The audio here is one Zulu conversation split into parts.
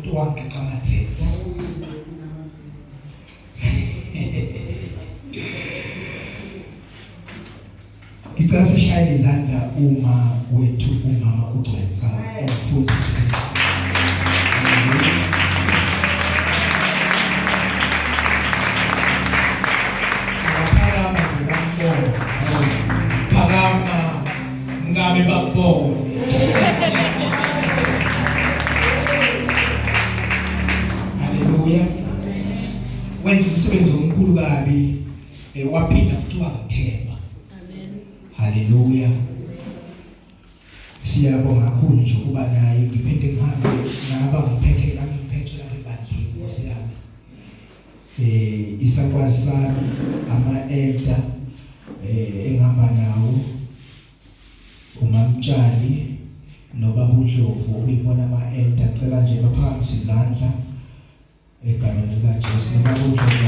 umuntu wangiqaqa ama-dreads. Ngicela sishayele izandla uma wethu umama uGcwensa umfundisi. Phakama ngibambona. Phakama ngabe bakubona. Haleluya. Wenza umsebenzi omkhulu kabi waphinda futhi wangithemba. Amen. Haleluya. Siyabonga kakhulu nje ukuba naye, ngiphinde ngihambe naba ngiphethe nami, ngiphethe lapha ebandleni, Nkosi yami. Isakwazi sami, ama elder engihamba nawo, uMamtshali noBaba uDlovu, okuyibona ama elder, cela nje baphakamise izandla egameni lika Jesu. NoBaba uDlovu,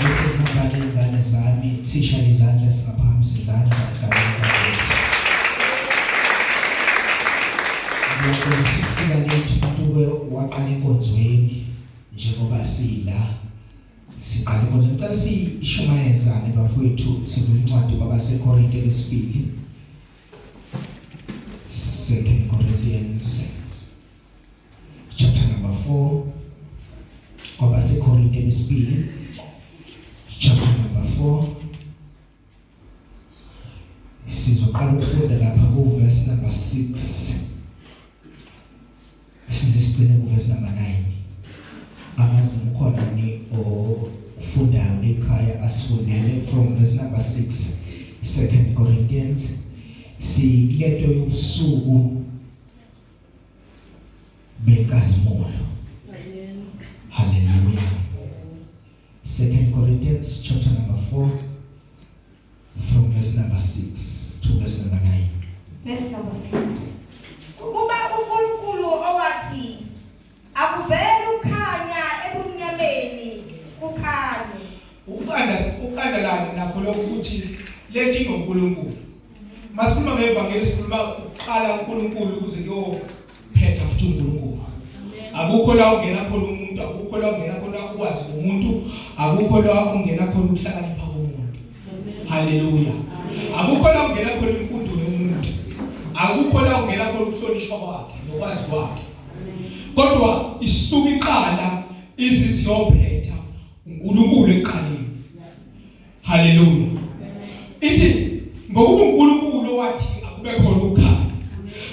bese ngihamba nezingane zami, sishaya izandla, singaphakamisa izandla egameni lika Jesu. Ngiyabonga ukufika lethu, umuntu waqala enkonzweni njengoba sila siqala inkonzo. Ngicela sishumayezane bafowethu, sivule incwadi kwabaseKorinte besibili, Second Corinthians chapter number 4, kwabaseKorinte besibili chapter number 4. Sizoqala ukufunda lapha ku verse number 6 size sigcine ku verse number 9. Angazi noma ukhona ni ofundayo ekhaya, asifundele from verse number 6, Second Corinthians. Sikulento yobusuku benkazimulo. Amen. Hallelujah. Second Corinthians chapter number 4 from verse number 6 to verse number 9. Verse number 6. Kuba uNkulunkulu owathi akuvele ukukhanya ebumnyameni, kukhanye. Ukanda ukandalani nakho lokho ukuthi lento ingoNkulunkulu. Masikhuluma ngevangeli, sikhuluma ukuqala uNkulunkulu ukuze kuyophetha futhi uNkulunkulu. Akukho la ungena khona umuntu, akukho la ungena khona ukwazi umuntu, akukho la ungena khona ukuhlakanipha komuntu. Haleluya. Akukho la ungena khona imfundo yomuntu. Akukho la ungena khona ukuhlonishwa kwakhe nokwazi kwakhe. Kodwa isuka iqala iziziyophetha uNkulunkulu ekuqaleni. Haleluya. Ithi ngokuba uNkulunkulu wathi akube khona ukukhanya.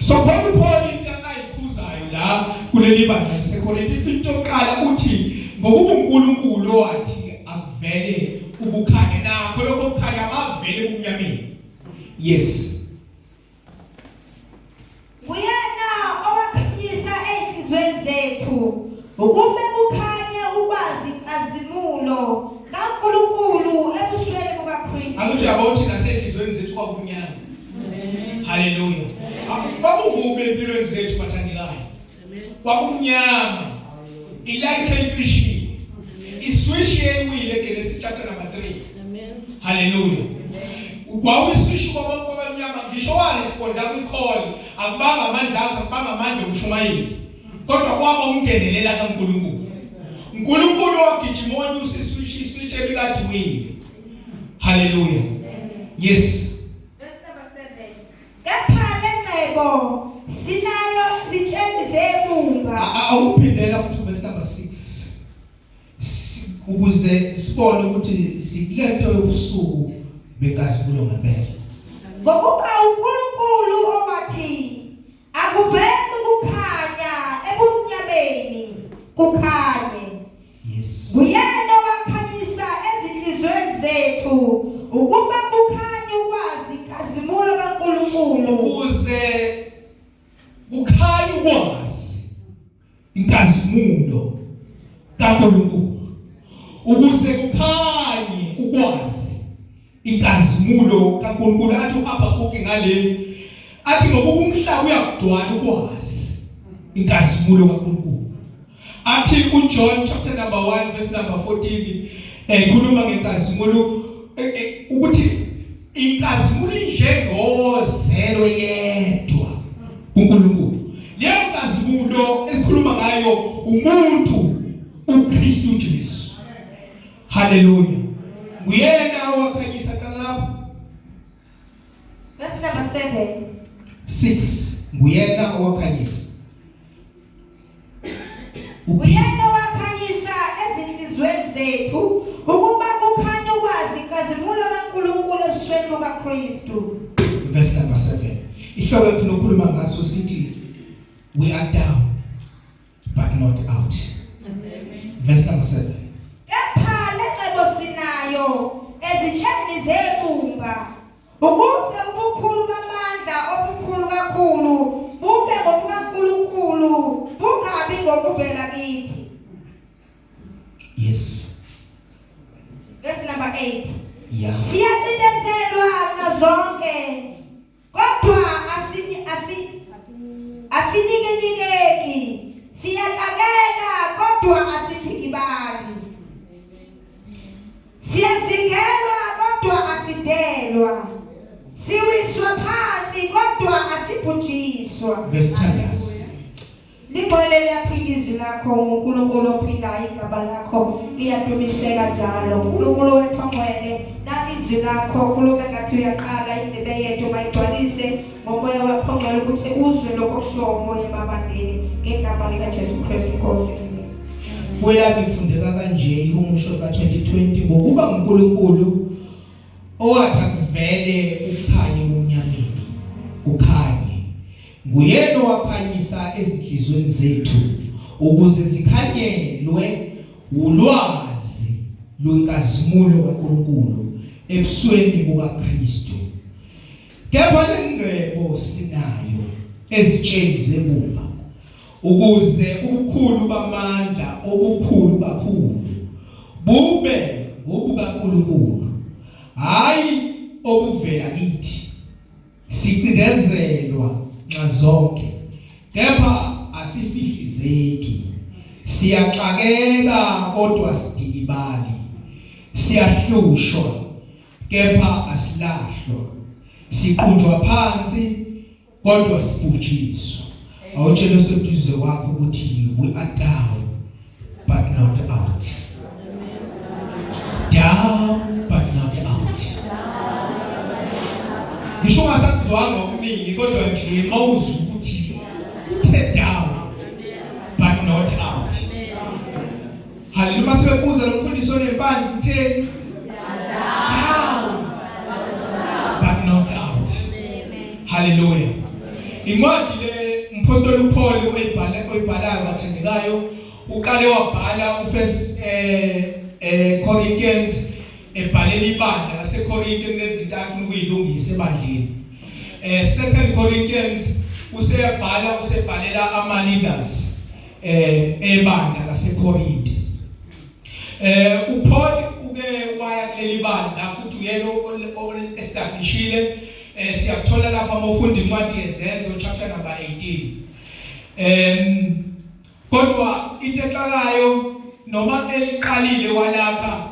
So khona uPaul into ayikhuzayo la kuleli bandla laseKorinte, into yokuqala uthi ngokuba uNkulunkulu wathi akuvele ukukhanya, nakho lokho kukhanya bavele kumnyameni. Yes. Nguyena owakhanyisa ezinhlizweni zethu ukube kukhanye ukwazi inkazimulo kaNkulunkulu ebusweni bukaKristu. Akuthi yabo uthi nasenhlizweni zethu kwakumnyama. Haleluya. Kwakukubi empilweni zethu bathandekayo. Kwakumnyama. Ilight eyicishiwe. Iswitch yeyiwile, Genesis chapter number 3. Haleluya. Kwawuyiswitch kwabantu abamnyama, ngisho waresponda kwi-call, akubanga amandla akhe, akubanga amandla okushumayela. Kodwa kwaba ungenelela kaNkulunkulu. uNkulunkulu wagijima wanyusa iswitch, iswitch ebikade iwile. Haleluya. Yes. Verse number 7. Kepha lengcebo sinayo ezitsheni zebumba. Awuphindela futhi verse number 6. Ukuze sibone ukuthi sikulento yobusuku benkazimulo ngempela. Ngokuba uNkulunkulu owathi akuvele ukukhanya ebumnyameni, kukhanye. Yes. Nguyena owakhanyisa ezinhliziyweni zethu ukuba kukhanye ukwazi inkazimulo kaNkulunkulu. Ukuze kukhanye ukwazi inkazimulo kaNkulunkulu. Ukuze kukhanye ukwazi inkazimulo kaNkulunkulu, athi uHabakuki ngale, athi ngokuba umhlaba uyakugcwala ukwazi inkazimulo kaNkulunkulu. Athi uJohn chapter number 1 verse number 14, ekhuluma ngenkazimulo, ukuthi inkazimulo injengozelwe yedwa. kuNkulunkulu. Leyo nkazimulo esikhuluma ngayo umuntu uKristu Jesu. Haleluya. Nguyena owakhanyisa qala lapho. Verse number 7. 6 nguyena owakhanyisa. Uyena owakhanyisa ezinhlizweni zethu ukuba kukhanye ukwazi inkazimulo kaNkulunkulu ebusweni bukaKristu. Verse number 7. Ihloko engifuna ukukhuluma ngaso sithi we are down but not out. Amen. Verse number 7. Kepha lecebo sinayo ezitsheni zebumba ukuze ubukhulu bamandla obukhulu kakhulu bube ngobukaNkulunkulu bungabi ngokuvela kithi. Yes. Verse number 8. Yeah. Siyacindezelwa ngazonke kodwa asini asi asinikinikeki siyakakeka kodwa asithikibali siyazingelwa kodwa asidelwa siwiswa phansi kodwa asibhujiswa. Verse 10. Lingcwele liyaphila izwi lakho uNkulunkulu ophilayo igama lakho liyadumiseka njalo uNkulunkulu wethu ongcwele nalizwi lakho khuluma ngathi uyaqala indlebe yethu bayigcwalise ngomoya wakho ongcwele ukuthi uzwe lokho okushiwo umoya ebabandleni ngegama likaJesu Kristu Nkosi. Kwelami kufundeka kanje ihumusho ka-2020 ngokuba uNkulunkulu owathi akuvele ukukhanya ebumnyameni kukhanye nguyena owakhanyisa ezinhlizweni zethu ukuze zikhanyelwe ulwazi lwenkazimulo kaNkulunkulu ebusweni bukaKristu. Kepha lengcebo sinayo ezitsheni zebumba ukuze ubukhulu bamandla obukhulu kakhulu bube ngobukaNkulunkulu hayi obuvela kithi. Sicindezelwa nxazonke kepha asifihlizeki, siyaxakeka kodwa sidikibali, siyahlushwa kepha asilahlwa, siqunjwa phansi kodwa sibhujiswa. Awutshele oseduze kwakho ukuthi we are down but not out. Down but not out. Ngisho ungasakuzwanga okuningi kodwa nje mawuzwa ukuthi uthe down but not out. Haleluya masebebuza lo mfundisi onempandla utheni? Down but not out. Haleluya. Incwadi le umpostoli uPaul oyibhala oyibhalayo bathandekayo uqale wabhala uFirst Corinthians ebhalela ibandla laseKorinte kunezinto afuna ukuyilungisa ebandleni. Second Corinthians useyabhala usebhalela ama leaders ebandla laseKorinte. uPaul uke waya kuleli bandla futhi uyena establishile siyakuthola lapha uma ufunda incwadi yezenzo chapter number 18. Kodwa into exakayo noma eliqalile walapha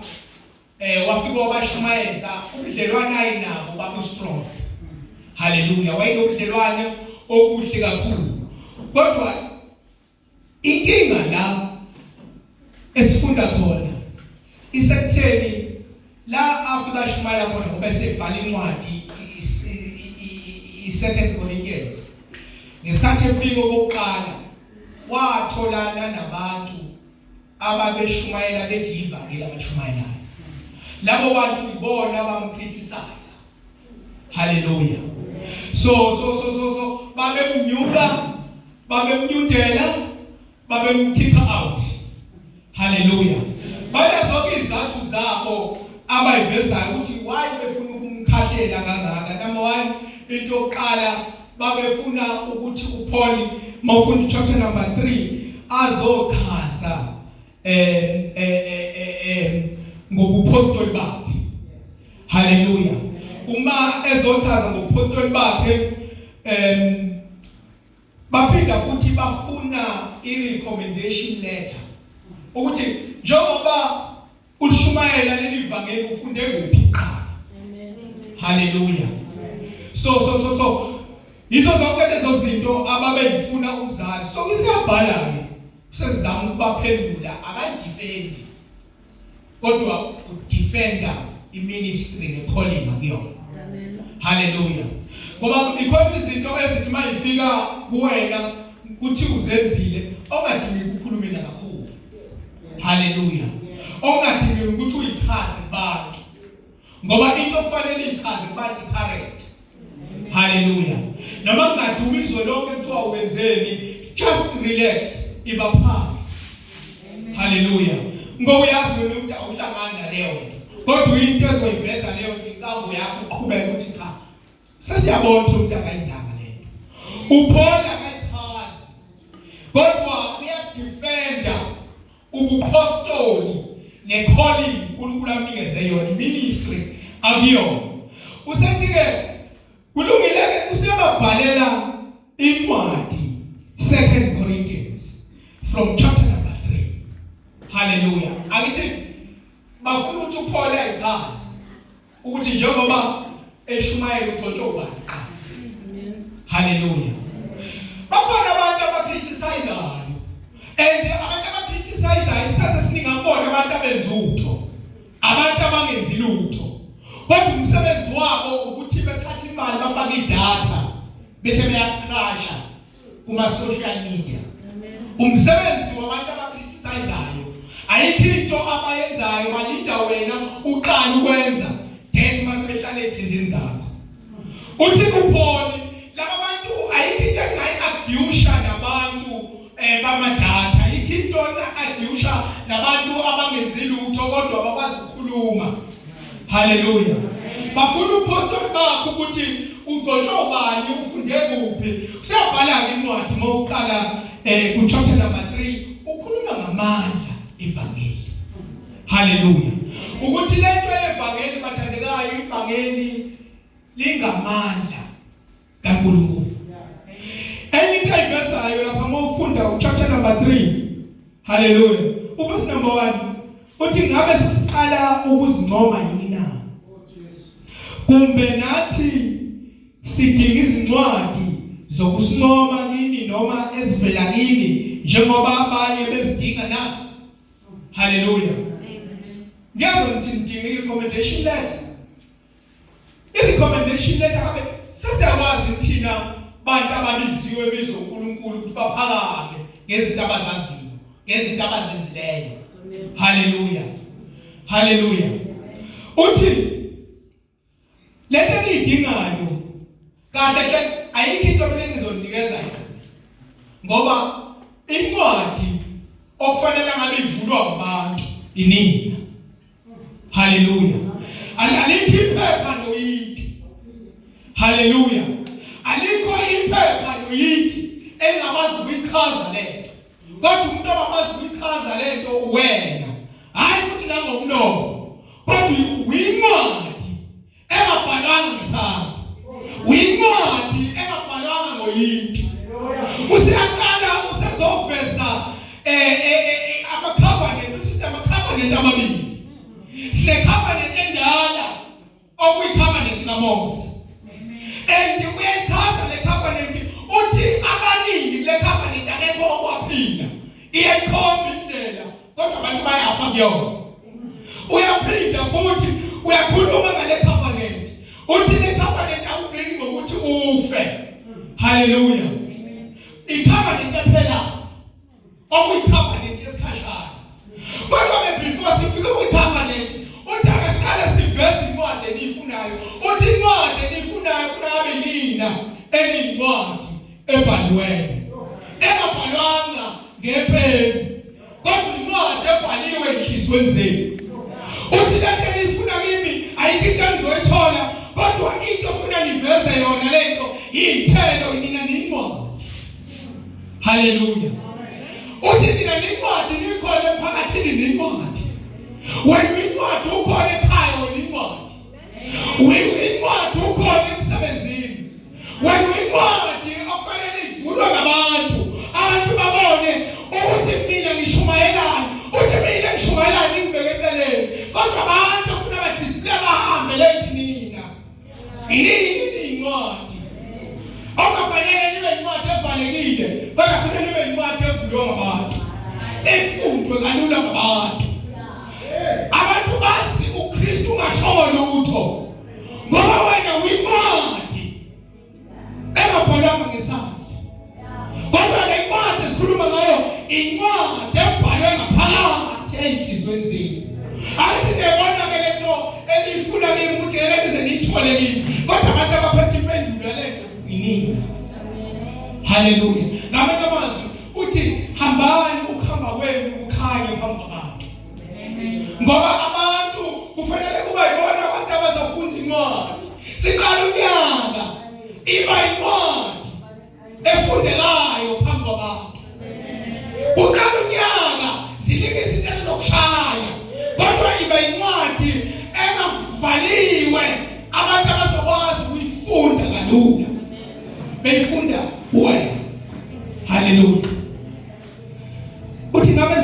wafika wabashumayeza ubudlelwane ayinabo babu strong. Haleluya, wayenobudlelwane obuhle kakhulu. Kodwa inkinga la esifunda khona isekutheni la afika ashumayela khona ngoba esebhala incwadi i-Second Corinthians ngesikhathi efika okokuqala watholana nabantu ababeshumayela bethi ivangeli abashumayelayo labo bantu ibona abamcriticize. Haleluya. So so so so so babemnyuka, babemnyundela, babemkick out. Haleluya. Banazonke izathu zabo abayivezayo ukuthi why befuna ukumkhahlela kangaka. Number 1, into yokuqala babefuna ukuthi uPaul mawufunda chapter number 3 azochaza ngobupostoli bakhe. Haleluya. Uma ezochaza ngobupostoli bakhe baphinda futhi bafuna i-recommendation letter ukuthi njengoba ulishumayela leli vangeli ufunde kuphi kuqala. Haleluya. So so so so yizo zonke lezo zinto. Useyabhala ke, usezama ukubaphendula, akayidefendi kodwa udefenda iministry necalling akuyona. Amen. Haleluya. Ngoba ikhona izinto ezithi mayifika kuwena kuthi uzenzile ongadingi ukukhuluma kakhulu. Haleluya. Ongadingi ukuthi uyichaze kubantu. Ngoba into okufanele ichaze kubantu current. Haleluya. Noma kungaduma izwe lonke kuthiwa wenzeni, just relax, iba phansi. Haleluya. Ngoba uyazi wena ukuthi awuhlangani naleyo nto. Kodwa into ezoyiveza leyo nto inkambo yakho uqhubeke ukuthi cha. Sesiyabona ukuthi umuntu akayidanga lento. Uphola akayichazi. Kodwa uyadefenda ubupostoli necalling uNkulunkulu amnikeze yona ministry akuyona. Usethi ke kulungile ke usebabhalela incwadi 2 Corinthians from chapter number 3. Hallelujah. Akithi bafuna ukuthi uPaul ayichaze ukuthi njengoba eshumayela ugcotshwe ubani qha. Amen. Hallelujah. Bakhona abantu abacriticizayo. And abantu abacriticizayo isikhathi esiningi akubona abantu abenza utho. Abantu abangenzi lutho. Kodwa umsebenzi wabo ukuthi bethathe imali bafake idatha bese beyacrasha kuma social media. Amen. Umsebenzi wabantu abacriticizayo ayikho into abayenzayo, balinda wena uqala ukwenza then mase behlala ezindini zakho. Uthi kuPaul laba bantu ayikho into engayi-argusha nabantu bamadatha, ayikho into enga-argusha nabantu abangenzi lutho kodwa bakwazi ukukhuluma. Haleluya. Bafuna upostoli bakho ukuthi ugcotshwe ubani, ufunde kuphi. Usiyabhala ke incwadi mawuqala ku chapter number 3 ukhuluma ngamandla ivangeli. Haleluya. Ukuthi lento yevangeli bathandekayo, ivangeli lingamandla kaNkulunkulu. Enye into ayivezayo lapha mawufunda uchapter number 3. Haleluya. Uverse number 1 uthi ngabe sesiqala ukuzincoma yini na? Kumbe nathi sidinga izincwadi zokusincoma kini noma ezivela kini njengoba abanye bezidinga na? Haleluya. Amen. Ngiyazwa ngithi nidinga i-recommendation letter. I-recommendation letter ngabe sesiyakwazi thina bantu ababiziwe bizo uNkulunkulu ukuthi baphakame ngezinto abazaziyo, ngezinto abazenzileyo. Amen. Haleluya. Haleluya. Uthi lento eniyidingayo kahle hle ayikho into mina engizonikeza yona. Ngoba incwadi okufanele ngabe ivulwa ngabantu inina. Haleluya. Alikho iphepha noyiki. Haleluya. Alikho iphepha noyiki engakwazi ukuyichaza lento. Kodwa umuntu ongakwazi ukuyichaza lento wena. Hayi futhi nangomlomo. Kodwa uyincwadi engabhalwanga ngesandla. Uyincwadi engabhalwanga ngoyiki. Usiyaqala usezoveza ama covenant, uthi sinama covenant amabili. Sine covenant endala okuyi covenant kaMose. And uyayichaza le covenant, uthi abaningi kule covenant akekho okwaphila. Iyayikhomba indlela kodwa abantu bayafa kuyona. Uyaphinda futhi uyakhuluma ngale covenant. Uthi le covenant awugcini ngokuthi ufe. Haleluya. I-covenant ephelayo okuyi-covenant yesikhashana. Kodwa ke before sifike kwi-covenant uthi ake siqale siveze incwadi eniyifunayo. Uthi incwadi eniyifunayo kufuna abe nina eniyincwadi ebhaliweyo, engabhalwanga ngepeni, kodwa incwadi ebhaliwe enhliziyweni zenu. Uthi lento eniyifuna kimi ayikho into enizoyithola, kodwa into ofuna niveze yona lento iy'thelo, nina niyincwadi. Haleluya. Uthi nina niyincwadi, nikhona emphakathini, niyincwadi. Wena uyincwadi ukhona ekhaya, wena uyincwadi. Uyincwadi ukhona emsebenzini. Wena uyincwadi okufanele ivulwe ngabantu. Abantu babone ukuthi mina ngishumayelani. Uthi mina ngishumayelani ngibeke eceleni. Kodwa abantu ofuna ba display bahambe lethi nina. Nini niyincwadi. Ongafanele nibe incwadi evalekile, kodwa kufanele nibe incwadi evulwayo. kalula ngabantu. Abantu bazi uKristu ungasho lutho ngoba wena uyincwadi engabhalwanga ngesandla, kodwa le ncwadi esikhuluma ngayo incwadi ebhalwe ngaphakathi enhliziyweni zenu. Athi niyabona ke lento eniyifuna kimi ukuthi ngeke nize niyithole kimi, kodwa abantu abaphethe impendulo yalento yinini. Haleluya. Ngamanye amazwi uthi hambani ukuhamba kwenu kukhanye phambi kwabantu, ngoba abantu kufanele kuba yibona abantu abazofunda incwadi. Siqala unyaka iba incwadi efundekayo phambi kwabantu. Kuqala unyaka ziningi izinto ezizokushaya, kodwa iba incwadi engavaliwe abantu abazokwazi ukuyifunda kalula, beyifunda kuwena. Haleluya. Uthi ngabe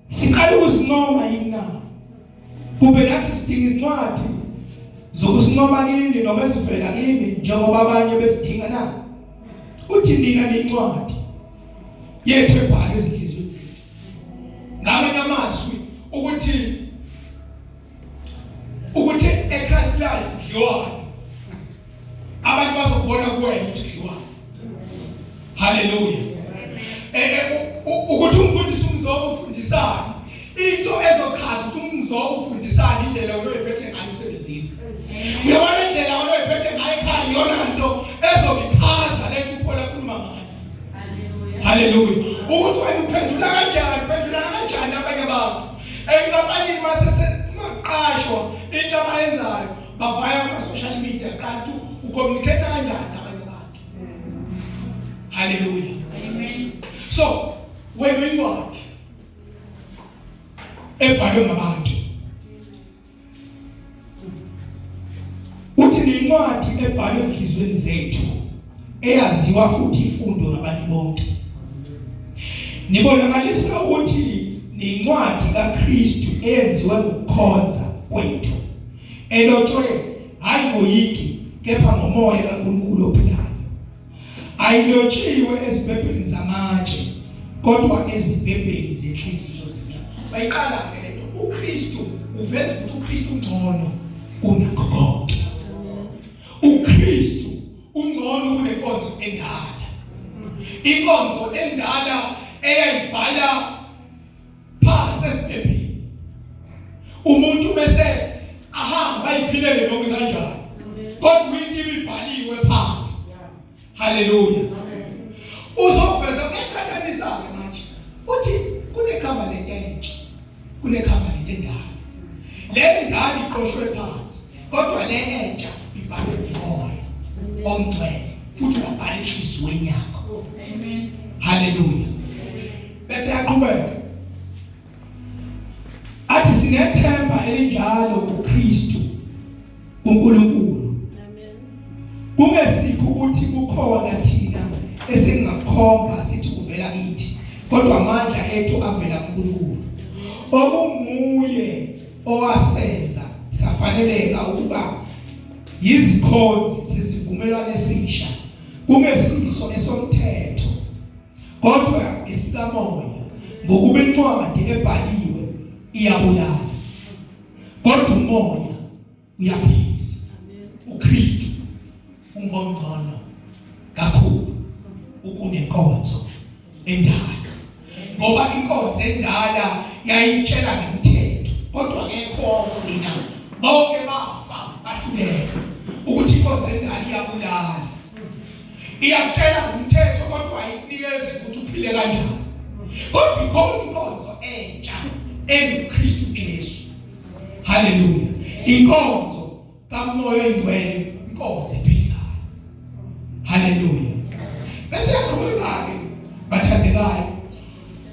siqala ukuzincoma yini na? Kumbe nathi sidinga izincwadi zokusincoma kini noma ezivela kini njengoba abanye besidinga na? Uthi nina niyincwadi yethu ebhalwe ezinhliziyweni zethu. Ngamanye amazwi ukuthi eChrist life kudliwani, abantu bazokubona kuwena ukuthi kudliwani. Haleluya. Ukuthi umfundisi umzobo ufundisani, into ezochaza ukuthi umzobo ufundisani indlela onoyiphethe ngayo emsebenzini. Uyabona indlela onoyiphethe ngayo ekhaya iyona nto ezobichaza le nto uPaul akhuluma ngayo. Haleluya. Ukuthi wena uphendula kanjani, uphendulana kanjani abanye abantu. Enkampanini mase maqashwa into abayenzayo bavaya kuma social media, kanti ucommunicate kanjani nabanye abantu. Haleluya. Amen. So wena uyincwadi ebhalwe ngabantu. Uthi nencwadi ebhalwe ezinhlizweni zethu eyaziwa futhi ifundwe ngabantu bonke. Nibonakalisa ukuthi niyincwadi kaKristu eyenziwe ngokukhonza kwethu, elotshwe hayi ngoyiki kepha ngomoya kaNkulunkulu ophilayo. Ayilotshiwe ezibhebheni zamatshe kodwa ezibhebheni zenhliziyo zenyama. Bayiqala ke lento. uKristu uveza ukuthi uKristu ungcono kunakho konke. uKristu ungcono kunenkonzo endala. Inkonzo endala eyayibhala phansi esibhebheni, umuntu bese ahamba ayiphilele noma kanjani, kodwa into ibibhaliwe phansi. Haleluya. Uzoveza uyaqhathanisa ke manje, uthi kune covenant entsha, kune covenant endala. Le ndala iqoshwe phansi, kodwa le entsha ibhalwe ngomoya ongcwele futhi wabhala enhliziyweni yakho. Amen. Haleluya. Bese yaqhubeka athi sinethemba elinjalo kuKristu kuNkulunkulu. Amen. Kungesikho ukuthi kukhona thina esingakhomba sithi kuvela kithi, kodwa amandla ethu avela kuNkulunkulu, okunguye owasenza safaneleka ukuba yizikhonzi sesivumelwano esisha, kungesiso esomthetho kodwa esikamoya, ngokuba incwadi ebhaliwe iyabulala kodwa umoya uyaphilisa. uKristu ungongcono kakhulu ukunenkonzo endala, ngoba inkonzo endala yayitshela ngemthetho, kodwa akekho owawugcina, bonke bafa bahluleka. Ukuthi inkonzo endala iyabulala, iyakutshela ngomthetho kodwa ayikunikezi ukuthi uphile kanjani. Kodwa ikhona inkonzo entsha enguKristu Jesu. Haleluya. Inkonzo kaMoya oNgcwele, inkonzo ephilisayo. Haleluya. Bese yaqhubeka ke bathandekayo,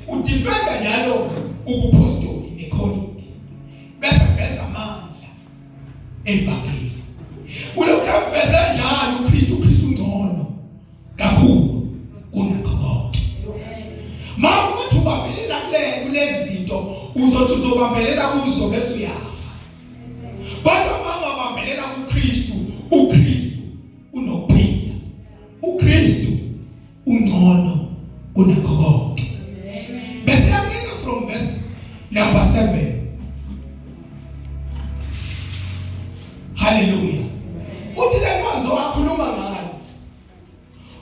udefenda njalo ubupostoli necalling, bese veza amandla evangeli. Ulokhu akuveze njalo uKristu, uKristu ungcono kakhulu kunakho konke. Mawukuthi ubambelela kulezi zinto, uzothi uzobambelela kuzo bese uyafa. Kodwa uma ungabambelela kuKristu, uKristu unokuphila. uKristu ungcono kunakho konke. Bese yangena from verse Number 7. Hallelujah. Uthi le nkonzo akhuluma ngayo,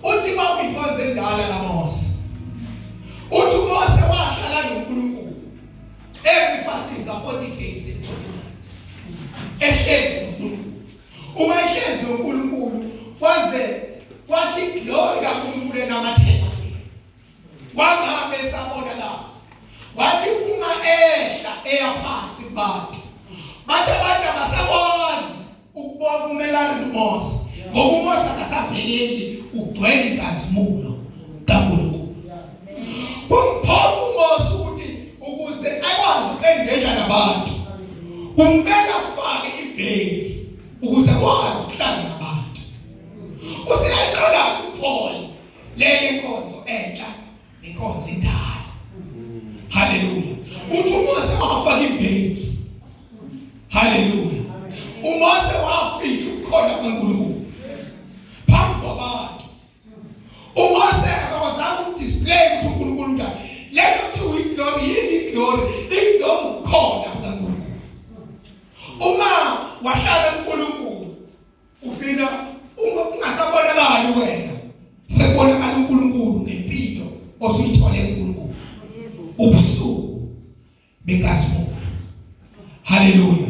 uthi kwakuyinkonzo endala kaMose. Uthi uMose wahlala noNkulunkulu every fasting ka 40 days and 40 nights, ehlezi noNkulunkulu. Uma ehlezi noNkulunkulu, kwaze kwathi glory kaNkulunkulu enamathela kuyena, wangabe sabona lapho. Wathi uma ehla eya phansi kubantu, bathi abantu abasakwazi ukubona ukumelana noMose, ngoba uMose akasabhekeki, ugcwele inkazimulo kaNkulunkulu. Kumphoqa uMose ukuthi ukuze akwazi uku-engage nabantu kumele afake iveli ukuze akwazi ukuhlala nabantu. Useyayiqala uPaul le inkonzo entsha nenkonzo indala. Haleluya. Uthi uMose wafaka iveli. Haleluya. uMose wafihla ubukhona kaNkulunkulu phambi kwabantu. uMose akakwazanga ukudisplay ukuthi uNkulunkulu unjani. Lento kuthiwa iglory, yini iglory? Iglory ubukhona bukaNkulunkulu. Uma wahlala uNkulunkulu, ugcina uma ungasabonakali wena, sekubonakala uNkulunkulu ngempilo osuyithole kuNkulunkulu, ubusuku benkazimulo. Haleluya.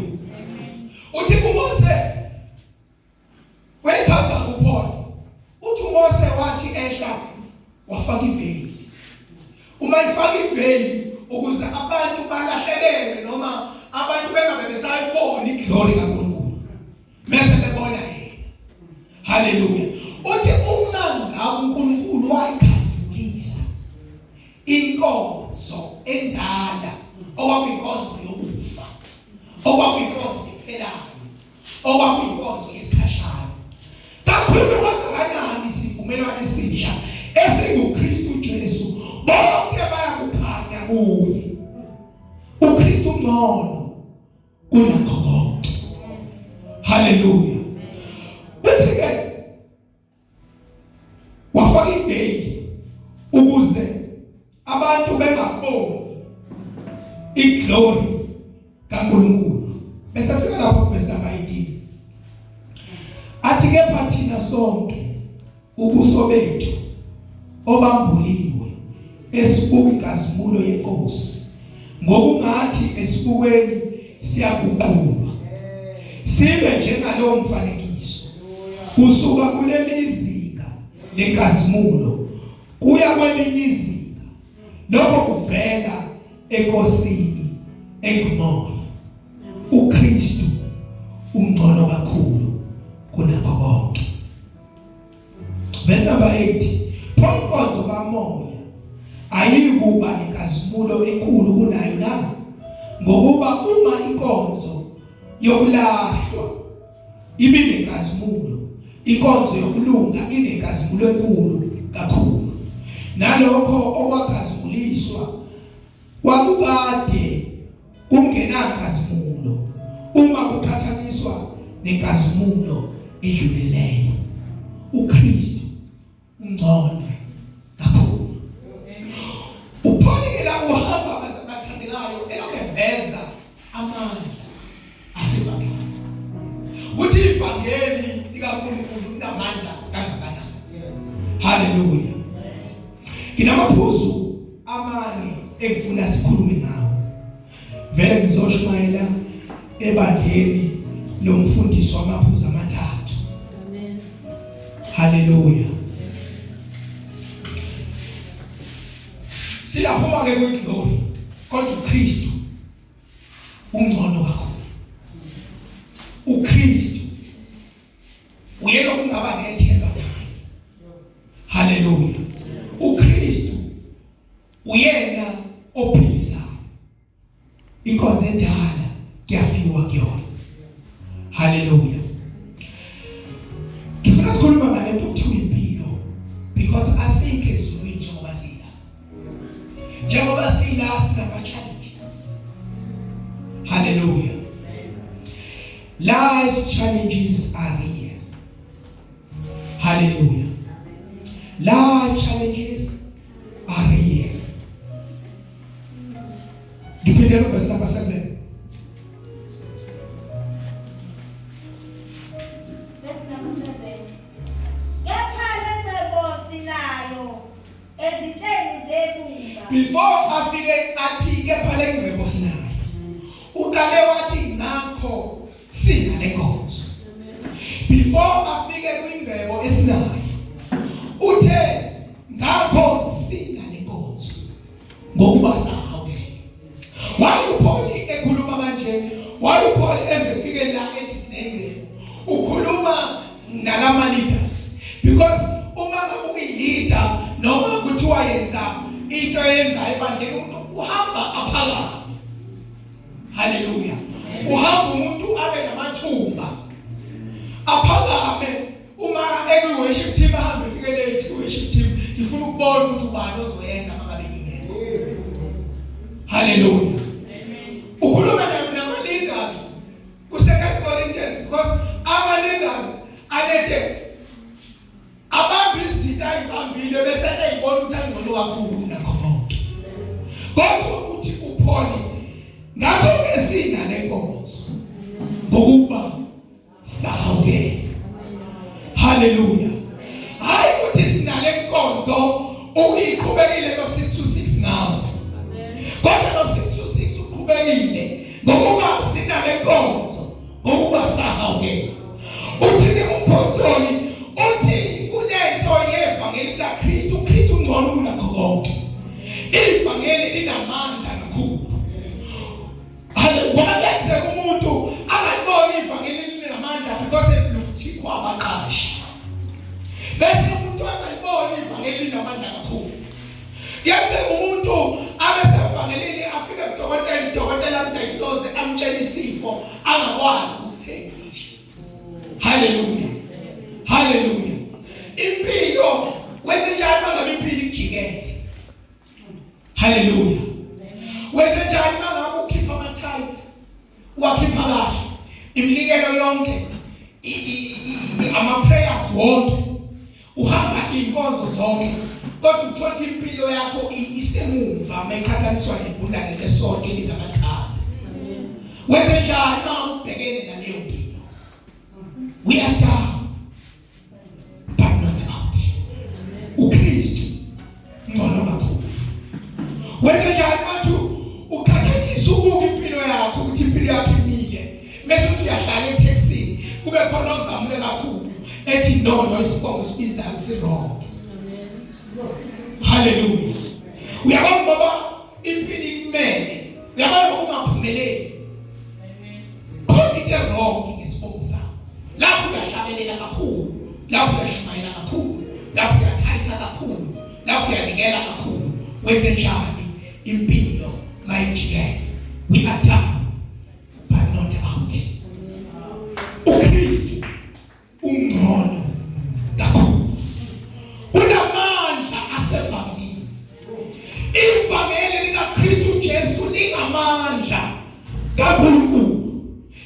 Uthi uMose, wayechaza uPaul, uthi uMose wathi ehla wafaka iveli. Uma ifaka iveli ukuze abantu balahlekelwe noma abantu bengabe besayibona iglory kaNkulunkulu, bese bebona yena. Haleluya. Uthi uma ngabe uNkulunkulu wayikhazimulisa inkonzo endala, okwakuyinkonzo yokufa, okwakuyinkonzo ephelayo, okwakuyinkonzo yesikhashana, kakhulu kangakanani isivumelwano esisha esinguKristu Jesu, bonke bayakukhanya kuye. uKristu ngcono kunakho konke. Haleluya. Uthi ke wafaka iveli ukuze abantu bengaboni iglory kaNkulunkulu. Bese fika lapho verse number 18, athi kepha thina sonke ubuso bethu obambuliwe esibuka inkazimulo yeNkosi ngokungathi esibukweni, siyaguqulwa sibe njengalowo mfanekiso kusuka kuleli zinga lenkazimulo kuya kwelinye izinga, lokho kuvela eNkosini engumoya. uKristu ungcono kakhulu kunakho konke. Verse number 8: pho inkonzo kamoya ayikuba nenkazimulo enkulu kunayo na? Ngokuba uma inkonzo yokulahlwa ibinenkazimulo, inkonzo yokulunga inenkazimulo enkulu kakhulu. Nalokho okwakhazimuliswa kwakukade kungenankazimulo uma kuqhathaniswa nenkazimulo edlulileyo. uKristu ungcono kakhulu. uPaul ke la uhamba, bathandekayo, elokhu eveza amandla asevangeli, kuthi ivangeli likaNkulunkulu linamandla kangakanani. Haleluya. Nginamaphuzu amane engifuna sikhulume ngawo. Vele ngizoshumayela ebandleni lomfundisi wamaphuzu amathathu. Amen. Haleluya. Siyaphuma ke kwiglory, kodwa uKristu ungcono kakhulu. uKristu uyena okungaba nethemba naye. Haleluya. uKristu uyena ophilisayo. Inkonzo endala kuyafiwa kuyona. Haleluya. Ngifuna sikhuluma ngalento okuthiwa impilo, because asikho ezulwini njengoba sila. Njengoba sila sinama challenges. Haleluya. Life's challenges are real. Hallelujah. Life challenges are real. Ngiphindela Sifundele verse number 7. Verse number 7. Kepha lengcebo sinayo ezitsheni zebumba. Before afike athi kepha lengcebo sinayo. Uqale wathi ngakho sina lenkonzo. Before afike kwingcebo esinayo. Uthe ngakho sina lenkonzo. Ngokuba sahawukela. Why uPaul ekhuluma kanje? Why uPaul ezefike la ethi sinengcebo? Ukhuluma nalama leaders because uma ngabe uyi-leader noma kuthiwa yenza into eyenzayo ebandleni umuntu uhamba aphakame. Haleluya. Uhamba umuntu abe namathuba. Aphakame uma eku worship team ahambe efike late ku worship team ngifuna ukubona ukuthi ubani ozoyenza mangabe ngingekho. Haleluya. Ukhuluma nama leaders ku 2 Corinthians because ama leaders alethe abamba izinto ayibambile bese eyibona ukuthi angcono kakhulu nakho konke. Kodwa uthi uPaul ngakho ke sina lenkonzo ngokuba sahawukela. Haleluya. Hayi ukuthi sinale nkonzo ukuyiqhubekile lo 6 to 6 ngawe. Kodwa lo 6 to 6 uqhubekile ngokuba sinale nkonzo ngokuba sahawukela. Uthi ke umpostoli uthi kulento yevangeli kaKristu uKristu ungcono kunakho konke. Ivangeli linamandla kakhulu. Haleluya. Ngoba kuyenzeka umuntu angaliboni ivangeli linamandla because eblue-tickwa abaqashi. Bese umuntu angaliboni ivangeli linamandla kakhulu. Kuyenzeka umuntu abe sevangelini afike kudokotela, udokotela amdiagnose amtshele isifo angakwazi ukusengisha. Haleluya. Haleluya. Impilo wenze njani mangabe impilo ikujikele? Haleluya. Wenze njani mangabe ukhipha ama tithes? Uwakhipha kahle. Iminikelo yonke ama prayers wonke. Uhamba inkonzo zonke. Kodwa uthola impilo yakho isemuva mayikhathaniswa negundane lesonto eliza amathanda. Wenze njani mangabe ubhekene naleyo mpilo? We are down but not out. uKristu ngcono kakhulu. Wenze njani bathi ukhathalisa ubuka impilo yakho ukuthi impilo yakho imile bese uthi uyahlala etaxini kube khona ozamule kakhulu ethi no no isibongo sibizayo si wrong. Hallelujah. Uyabona ngoba impilo ikumele. Uyabona ngoba ungaphumeleli. Khona into wrong ngesibongo sakho. Lapho uyahlabelela kakhulu, lapho uyashumayela kakhulu, lapho uyathayitha kakhulu, lapho uyanikela kakhulu. Wenze njani impilo mayijikele? We are down but not out. uKristu ungcono kakhulu. Kunamandla asevangelini. Ivangeli likaKristu Jesu lingamandla kaNkulunkulu.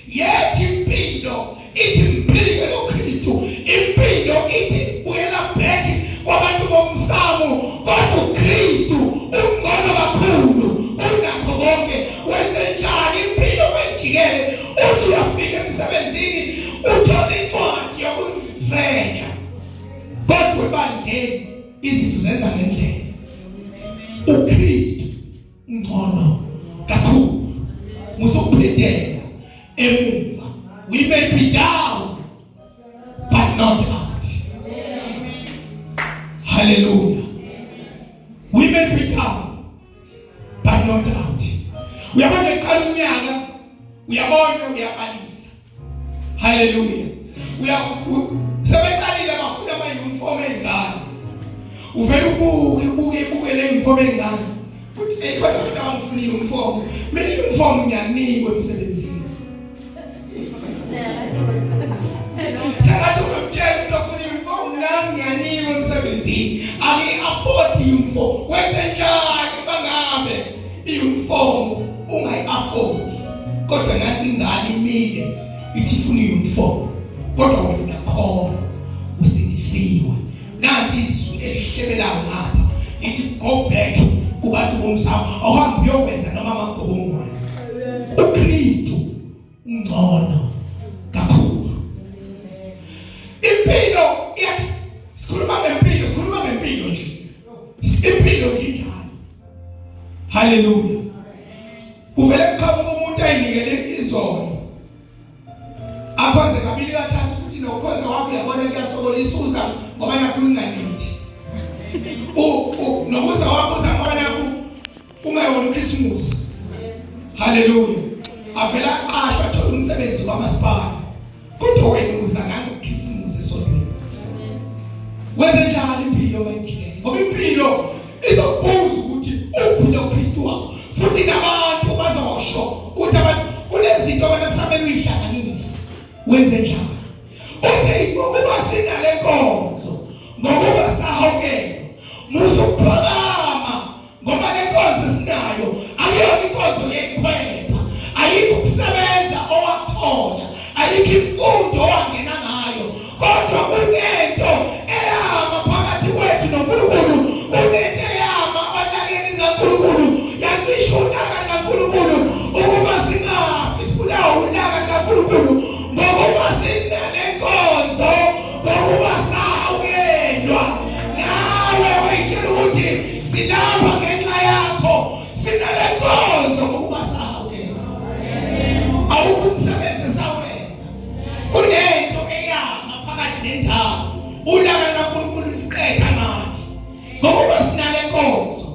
Yethi impilo ithi mphike lo Kristu, impilo ithi buyela back kwabantu bomsamo, kodwa uKristu ungcono kakhulu kunakho konke. Wenze njani impilo kwejikele? Uthi uyafika emsebenzini uthola incwadi yokuretrencha, kodwa ebandleni izinto zenza ngendlela. uKristu ngcono kakhulu. Musukuphindela emuva. We may be down but not out. Hallelujah. We may be down but not out. Uyabona eqala unyaka uyabona uyabalisa. Hallelujah. Uya sebeqalile bafuna ama uniform ezingane. Uvela ubuke ubuke ubuke le uniform ezingane. Uthi hey kodwa abantu abangifuna uniform. Mina uniform ngiyanikwa emsebenzini. Sengathi ungamtshela umuntu ofuna uniform nami ngiyanikwa emsebenzini. Angi afford uniform. Wenze njani mangabe i-uniform ungayi afford? Kodwa nathi ingane imile ithi ifuna i-uniform. Kodwa wena uyakhona usindisiwe. Nanti izwi elihlebelayo ngapha lithi go back kubantu bomsamo. Awuhambi uyokwenza noma amagobongwane. Esingcono kakhulu. Impilo iyathi, sikhuluma ngempilo, sikhuluma ngempilo nje, impilo injalo. Haleluya. Kuvele kuqhamuka umuntu ayinikele izolo, akhonze kabili kathathu, futhi nokukhonza kwakho uyabona kuyasokolisa, uza ngoba nakho unganethi, nokuza kwakho uza ngoba nakho ungayona uKhisimusi. Haleluya. Avela aqashwa, athola umsebenzi kwamasipala, kodwa wena uza nangoKhisimusi esontweni. Wenze njani impilo mayijikele? Ngoba impilo izokubuza ukuthi uphi lo Kristu wakho, futhi nabantu bazosho ukuthi abantu kunezinto abantu kusamele uyihlanganise. Wenze njani? Uthi ngokuba sinale nkonzo, ngokuba sahawukelwa, musa ukuphakama, ngoba le nkonzo esinayo akuyona inkonzo yeyikhwepha. Ayikho ukusebenza owakuthola, ayikho imfundo owangena ngayo, kodwa kunento eyama phakathi kwethu noNkulunkulu, kunento eyama olakeni likaNkulunkulu, yacisha ulaka likaNkulunkulu ukuba singafi, sibulawa ulaka likaNkulunkulu. Ngokuba sinale nkonzo, ngokuba sahawukelwa, nawe wayitshela ukuthi silapha ngenxa yakho, sinale nkonzo ngokuba sahawukelwa. Awukho umsebenzi esawenza, kunento eyama phakathi nendawo, ulaka likaNkulunkulu liqeda ngathi, ngokuba sinale nkonzo,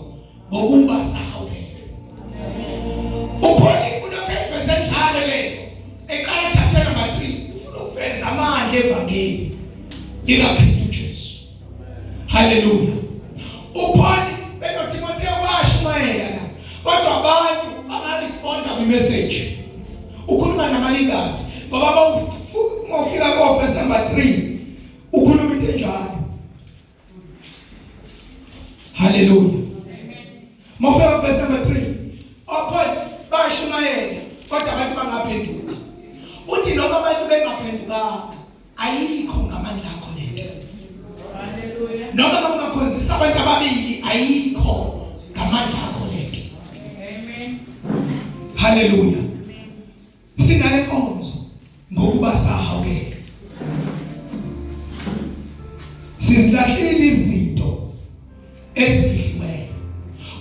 ngokuba sahawukelwa. UPaul ulokhu eveze njalo le eqala chapter number 3, ufuna ukuveza amandla evangeli likaKristu Jesu. Haleluya. UPaul benoTimotheo bashumayela la, kodwa abantu bangaresponda kwi-message. Ukhuluma nama-leaders, ngoba mawufika ko verse number 3 ukhuluma into enjalo. Haleluya. Mawufika verse number 3, oPaul bashumayela kodwa abantu bangaphenduka. Uthi noma abantu bengaphendukanga, ayikho ngamandla akho lento. Hallelujah. Noma ngabe ungakhonzisa abantu ababili, ayikho ngamandla akho lento. Amen. Haleluya. Sinale nkonzo ngokuba sahawukela, sizilahlile izinto ezifihliweyo.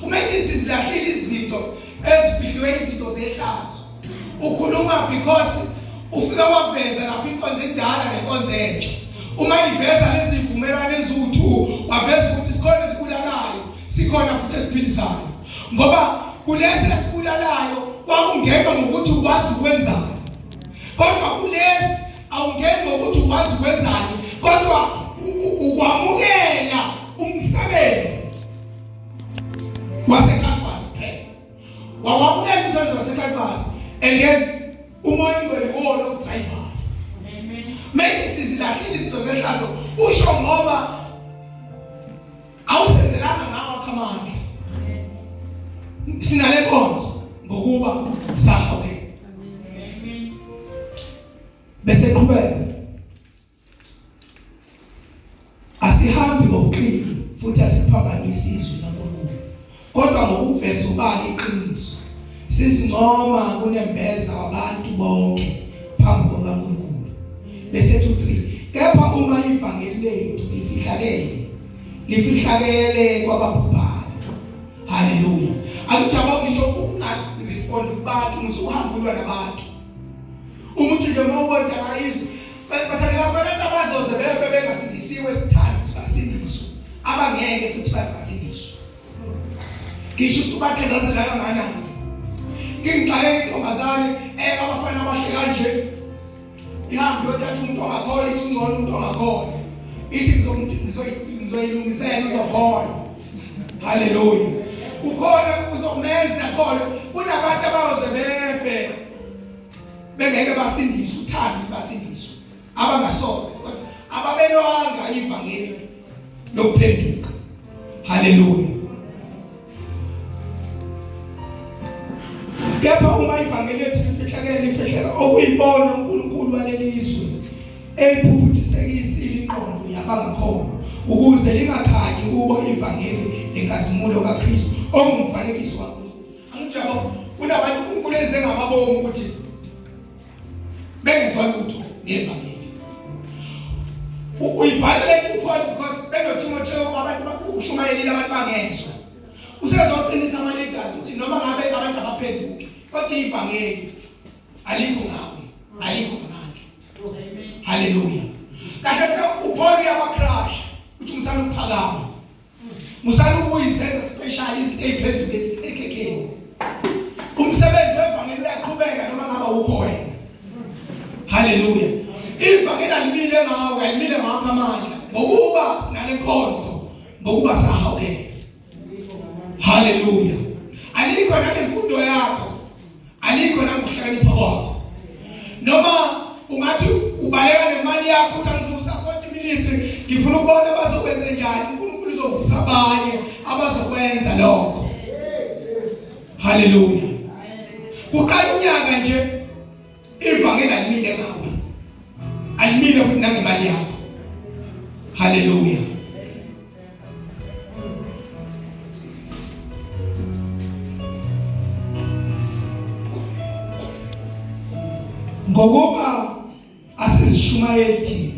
Uma ethi sizilahlile izinto ezifihliweyo, izinto zehlazo, ukhuluma because ufika waveza lapho inkonzo endala nenkonzo entsha. Uma iveza lezi vumelwano eziwu2, waveza ukuthi sikhona esibulalayo, sikhona futhi esiphilisayo, ngoba kulesi esibulalayo kwakungenwa ngokuthi ukwazi ukwenzani, kodwa kulesi awungeni ngokuthi ukwazi ukwenzani, kodwa ukwamukela umsebenzi waseCalvary kuphela. Wawamukela umsebenzi waseCalvary and then uMoya oNgcwele wona okudrivayo. Amen. Methi sizilahlile izinto zehlazo, usho ngoba awusenzelanga ngawo akho amandla. Sinale nkonzo ngokuba sahawukela. Amen. Bese qhubeka, asihambi ngobuqili futhi asiphambanisi izwi laNkulunkulu, kodwa ngokuveza ubala iqiniso sizincoma kunembeza wabantu bonke phambi kukaNkulunkulu. Bese 2 3, kepha uma ivangeli lethu lifihlakele, lifihlakele kwababhubhayo. Haleluya. Akujabula ngisho ukungarespond kubantu, musuhamba ulwa nabantu. Umuntu nje uma ubona akayizwe, bathande bakhona abantu abazoze befe bengasindisiwe, sithanda ukuthi basindiswe, abangeke futhi baze basindiswe ngisho usubathandazela kanganani. Ngingixakeka intombazane abafana abahle kanje, ihambe yothatha umuntu ongakholwa, ithi ungcono umuntu ongakholwa, ithi ngizoyilungisela uzokholwa. Haleluya. Ukhona uzomenza akholwe. Kunabantu abayoze befe bengeke basindiswe, uthanda ukuthi basindiswe, abangasoze, because ababelwanga ivangeli lokuphenduka. Haleluya. Kepha uma ivangeli lethu lifihlakele, lifihleka okuyibona uNkulunkulu walelizwe eyiphuphuthekisile ingqondo yabangakholwa, ukuze lingakhanyi kubo ivangeli lenkazimulo kaKristu ongumfanekiso kaNkulunkulu. Angithi yabo, kunabantu uNkulunkulu enze ngamabomu ukuthi Bengezwa lutho ngevangeli. Uyibhalele kuPaul because benoTimotheo abantu bakushumayelile abantu bangezwa. Usezoqinisa ama leaders ukuthi noma ngabe abantu abaphenduki kodwa ivangeli alikho ngawe, alikho ngamandla. Haleluya. Kahle kahle uPaul uyabacrush uthi musana ukuphakama. Musana ukuyizenza special izinto eziphezulu esikhekheni. Umsebenzi wevangeli uyaqhubeka noma ngaba ukho wena. Haleluya. Ivangeli alimile ngawe, alimile ngakho amandla. Ngokuba sinale nkonzo, ngokuba sahawukela. Haleluya. Alikho nangemfundo yakho. Alikho nangokuhlakanipha kwakho. Noma ungathi ubaleka nemali yakho uthi angizokusupport ministry, ngifuna ukubona bazokwenza njani. uNkulunkulu uzovusa abanye abazokwenza lokho. Haleluya. Kuqala unyaka nje ivangeli alimile ngawe. Alimile futhi nangemali yakho. Haleluya. Ngokuba asizishumayeli thina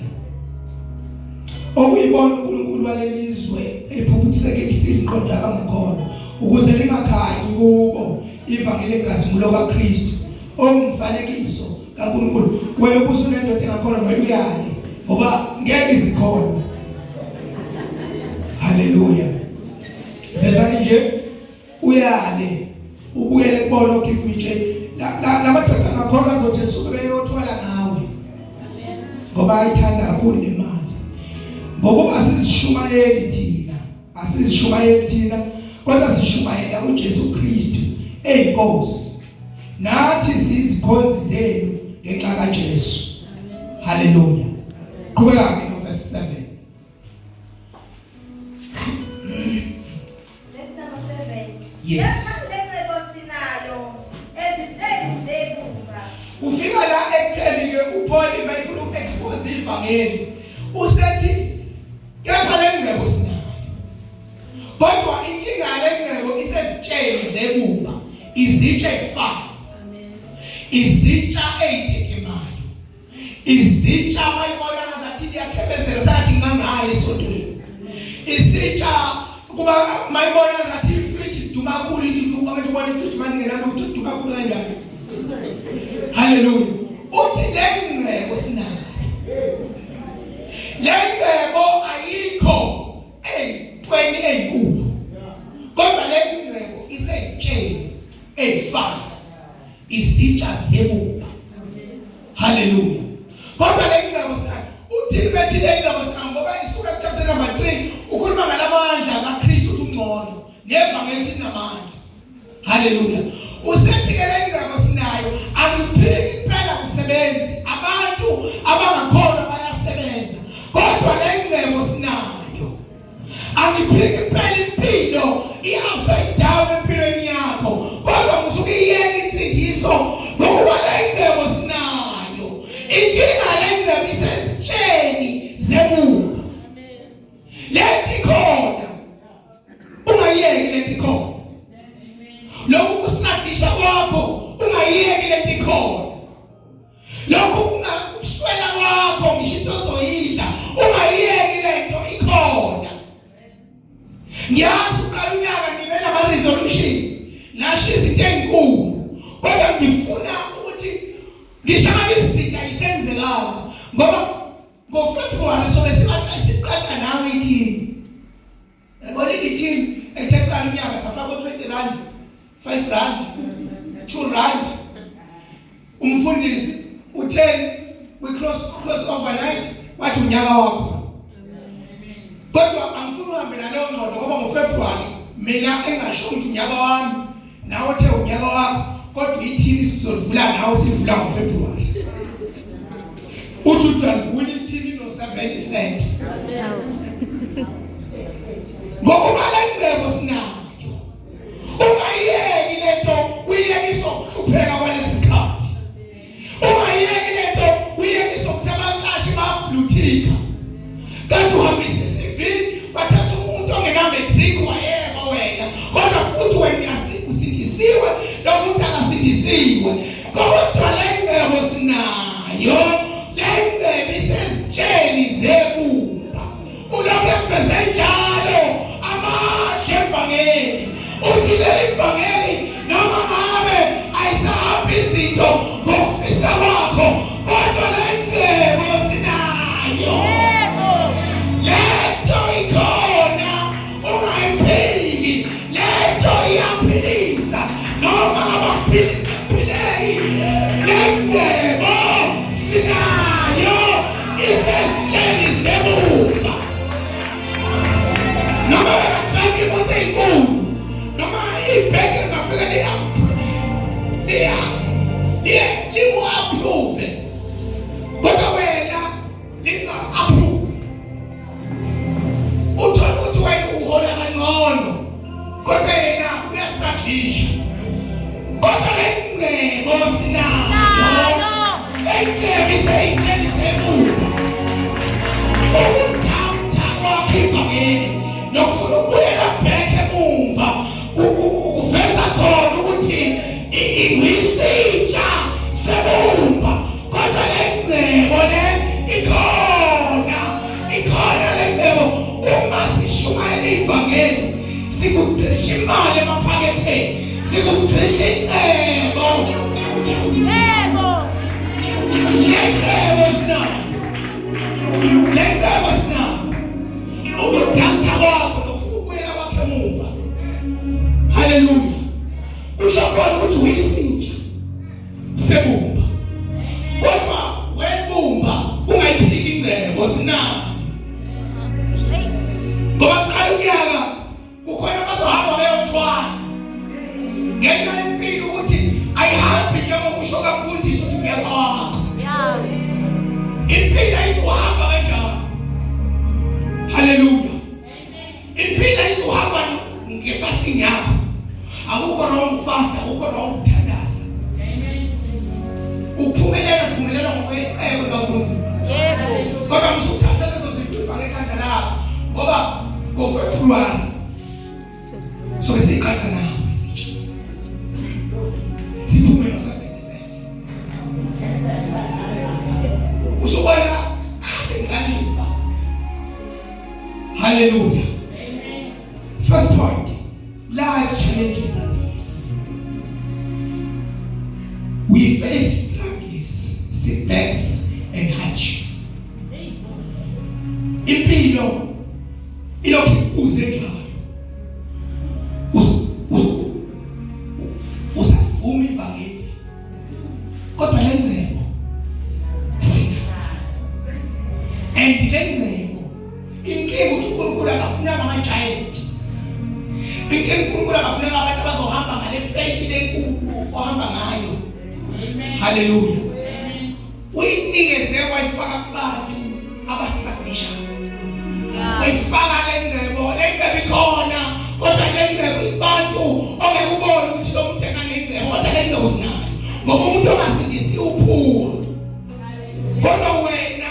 okuyibona uNkulunkulu walelizwe ephuphuthekisile inqondo yabangekholwa ukuze lingakhanyi kubo ivangeli lenkazimulo kaKristu ongumfanekiso kaNkulunkulu. Wena ubusunendoda engakholwa vele uyale ngoba ngeke izikholwe. Haleluya. Vezani nje uyale ubuyele kubona give me nje la madoda angakholwa azothi esuke beyothwala ngawe ngoba ayithanda kakhulu nemali. Ngokuba sizishumayeli thina, asizishumayeli thina kodwa sishumayela uJesu Kristu eyiNkosi. Nathi siyizikhonzi zenu ngenxa kaJesu. Haleluya. Qhubeka ke no verse 7. Verse number 7. Yes. Kepha lecebo sinayo ezitsheni zebumba. Ufika la ekutheni ke uPaul mayifuna ukuexpose ivangeli. Usethi kepha lengcebo sinayo. Kodwa inkinga yalengcebo isezitsheni zebumba, izitsha ezifayo. Izitsha ezitetemayo. Izitsha bayibona ngazathi liyakhebezela sathi ngangaye esontweni. Isitsha kuba mayibona ngathi ifridge iduma kakhulu into abantu ubona ifridge mangingenalutho iduma kakhulu kanjani. Hallelujah. Uthi le ngcebo sinayo. Le ngcebo ayikho eyintweni ezinkulu. Kodwa le ngcebo iseyitsheni eyifayo. Izitsha zebumba. Hallelujah. Kodwa le ngcebo sinayo. Uthini bethi le ngcebo sinayo ngoba isuka ku chapter number 3 ukhuluma ngalamandla kaKristu uthi ungcono. Nevangeli lithi namandla. Haleluya. Usethi ke le ngcebo sinayo angiphiki kuphela kusebenzi. Abantu abangakholwa bayasebenza. Kodwa le ngcebo sinayo. Angiphiki kuphela impilo i-upside down empilweni yakho. Kodwa musuke iyeke insindiso ngokuba le ngcebo sinayo. Inkinga le ngcebo isezitsheni zebumba. Lento ikhona. Ungayiyeki lento ikhona. Lokhu kusinakisha kwakho ungayiyeki lento ikhona. Lokhu kungakuswela kwakho ngisho into ozoyidla ungayiyeki lento ikhona. Ngiyazi uqala unyaka ngibe nama resolution nasho izinto ezinkulu kodwa ngifuna ukuthi ngisho ngabe izinto ayisenzekanga ngoba ngoFebruary sobe siqaqa nawe ithini. Yabona i-team ethe kuqala unyaka safaka u-20 rand, 5 rand, 2 rand. Umfundisi utheni we cross cross overnight wathi unyaka wakho. Kodwa angifuni uhambe naleyo ngqondo ngoba ngoFebruary mina engasho ukuthi unyaka wami nawe uthe unyaka wakho kodwa ithini sizolivula nawe sivula ngoFebruary. Uthi uyalivula ithini no 70 cent. Ngokuba le ngcebo sinayo. Ungayiyeki lento uyiyekiswa ukuhlupheka kwalesi sikhathi. Ungayiyeki lento uyiyekiswa ukuthi abaqashi bayabluthika. Kanti uhambisa iCV bathatha umuntu ongena-matric wayekwa wena kodwa futhi wena usindisiwe lo muntu akasindisiwe kodwa le ngcebo sinayo. ivangeli. Uthi leli vangeli noma ngabe ayisahambi izinto ngokufisa kwakho, kodwa le ngcebo sinayo. Yebo. Lento ikhona, ungayiphiki. Lento iyaphilisa noma abaphilisa phileki. Le ngcebo sinayo isesitsheni sebumba. Noma bengadrayiva imoto eyinkulu, noma ibheke lingafika liku-approve, kodwa wena linga-approve. Uthole ukuthi wena uhola kangcono, kodwa yena uyastruglisha, kodwa le ngcebo sinayo. Le ngcebo iseyintsheni sebumba. Ukudawutha kwakho ivangeli nokufuna ukubuyela back emumva kuveza khona ukuthi isitsha sebumba, kodwa le ngcebo le ikhona, ikhona le ngcebo. Uma sishumayela ivangeli, sikugqisha imali emaphaketheni, sikugqisha icebo. Yebo. Le ngcebo sinayo, le ngcebo sinayo. Ukudanta kwakho nokufuna ukubuyela kwakho emuva, haleluya, kusho khona ukuthi uyisitsha sebumba, kodwa webumba ungayiphiki ingcebo sinayo. Ngoba kuqala unyaka kukhona abazohamba beyothwasa ngenxa yempilo ukuthi ayihambi njengokusho kamfundisi ukuthi ungekho wakho. Impilo ayizuhamba kanjalo. Haleluya. Impilo ayizuhamba ngefasting yakho. Akukho wrong fast, akukho wrong ukuthandaza. Uphumelela, siphumelela ngokwecebo likaNkulunkulu. Yebo. Kodwa musuthatha lezo zinto ufake ekhanda lakho, ngoba ngoFebruary sobe siyiqala nawe sitsha, siphume no-7%. Usubona kade ngaliva. Haleluya. First point, life's challenges are real. We face struggles, setbacks and hardships. Impilo ilokhu ikubuze njalo. Usavuma ivangeli, kodwa le ngcebo sina, and le ngcebo, inkinga ukuthi uNkulunkulu akafunanga ama-giant. Inkinga, uNkulunkulu akafunanga abantu abazohamba ngale faith lenkulu ohamba ngayo. Haleluya. Uyinikeze, wayifaka kubantu abastruglisha. Wayifaka le ngcebo. Le ngcebo ikhona, kodwa le ngcebo ibantu ongeke ubone ukuthi lo muntu enganengcebo, kodwa le ngcebo sinayo, ngoba umuntu ongasindisi upoor, kodwa wena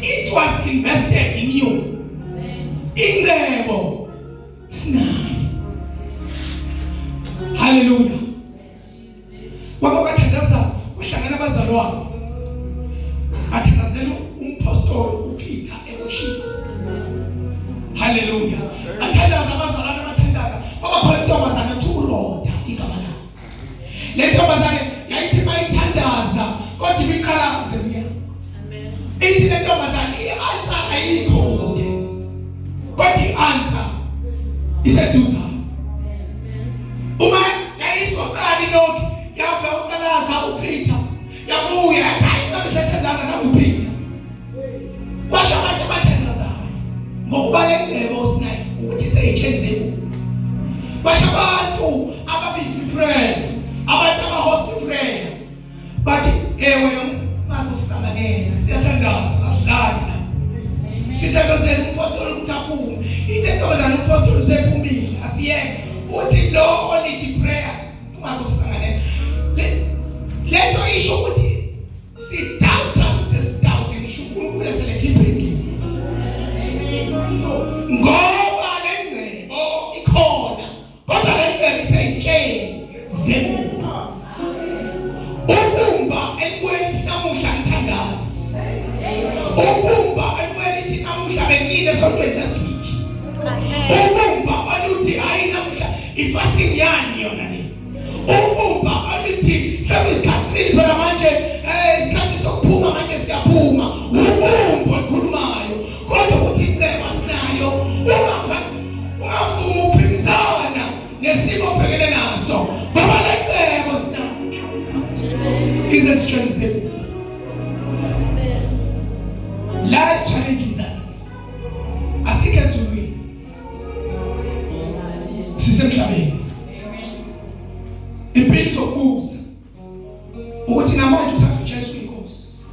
it was invested in you. Ingcebo sinayo. Haleluya. Wake wathandaza, wahlangana abazalwane, athandazela umpostoli uPeter eboshiwe. Haleluya. Athandaza abazalwane, abathandaza, kwaba khona intombazane ethi uRhoda igama layo. Le ntombazane yayithi mayithandaza, kodwa ibiqala zemnyama. Ithi le ntombazane i-answer ayikho kude, kodwa i-answer iseduzane. Uma yayizoqala ilokhu yabe uqalaza uPeter, yabuya yathi, "Hayi, ngabe sethandaza nanguPeter." Kwasho abantu abathandazayo, ngokuba le ngcebo sinayo ukuthi seyitshenze. Kwasho abantu ababiza prayer, abantu abahost prayer, bathi, "Eh wena, ungazosisanganela, siyathandaza, asidlali la, sithandazela umpostoli ukuthi aphume." Ithe intombazane, "Umpostoli usephumile, asiyeke." Uthi lo olead prayer, "Ungazosisanganela." Lento isho ukuthi sidoubta, size sidoubt ngisho uNkulunkulu eselethe impendulo, ngoba le ngcebo ikhona, kodwa le ngcebo iseyitsheni zebumba. Ubumba elibuyela ithi namuhla ngithandazi, ubumba elibuyela ithi namuhla bengile esontweni last week. Ubumba. Ifasting yani yona le? Ubumba oluthi sekuyisikhathi sini phela manje, isikhathi sokuphuma manje, siyaphuma. Ubumba olukhulumayo, kodwa ukuthi incebo asinayo. Ungavumi ukuphikisana nesimo obhekene naso, ngoba le ncebo sinayo izesitshengise. Life challenges are asikho ezulwini, sisemhlabeni. Impilo izokubuza ukuthi namanje uthatha uJesu inkosi,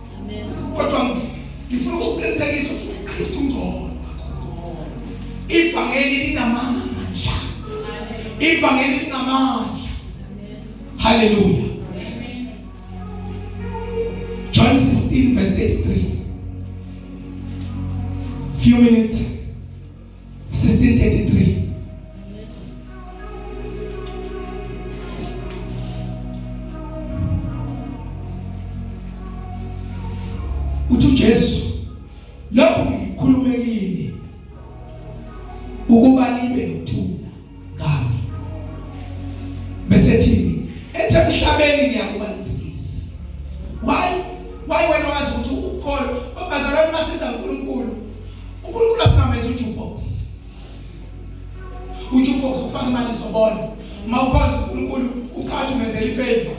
kodwa ngifuna ukuqinisekisa ukuthi uKristu ungcono kakhulu. Ivangeli linamandla, ivangeli linamandla. Hallelujah. John 16 verse 33. Few minutes. 16:33. Uthi uJesu, lokhu ngikhulume kini ukuba nibe nokuthula ngami. Bese thini? Ethe emhlabeni niyakuba nosizi. Why wena wazi ukuthi ukukholwa, bazalwane, masiza uNkulunkulu, uNkulunkulu asingamenzi ujukebox. Ujukebox ufaka imali izobona mawukhonza uNkulunkulu, uqhatha umenzela ifavor.